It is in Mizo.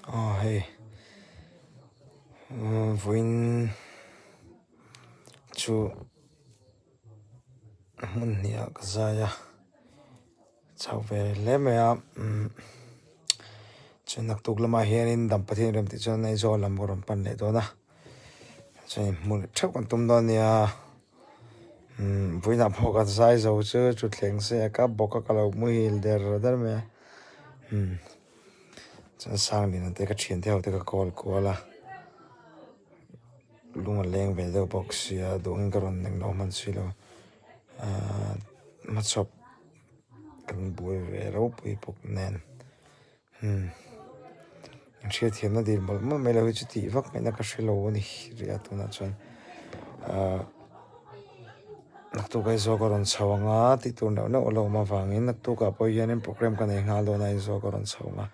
Aw hei vawiin chu hmun hnih ah ka zai a chho ve hle mai a umm chuan naktuk lamah hianin dam Pathian rem tih chuan Aizawl lam ka rawn pan leh dawn a chuan inhmuh leh theuh kan tum dawn a nia umm vawiinah pawh ka zai zo chu thutthleng se a ka bawk a ka lo muhil der der mai a umm chuan Sangliana te ka thiante ho te ka call kual a lung a leng ve deuh bawk sia duhawm ka rawn englo hman si lo ahh hmachhawp kan buai ve ropui bawk nen umm an hriatthiamna dil mawlh mawlh mai lo hi chu tih vak ngaihna ka hrelo a ni rih a tunah chuan ahh naktuk Aizawl ka rawn chho ang a tih tur neuh neuh a lo awm avangin naktukah pawh hianin programme ka nei nghal dawn a Aizawl ka rawn chho ang a.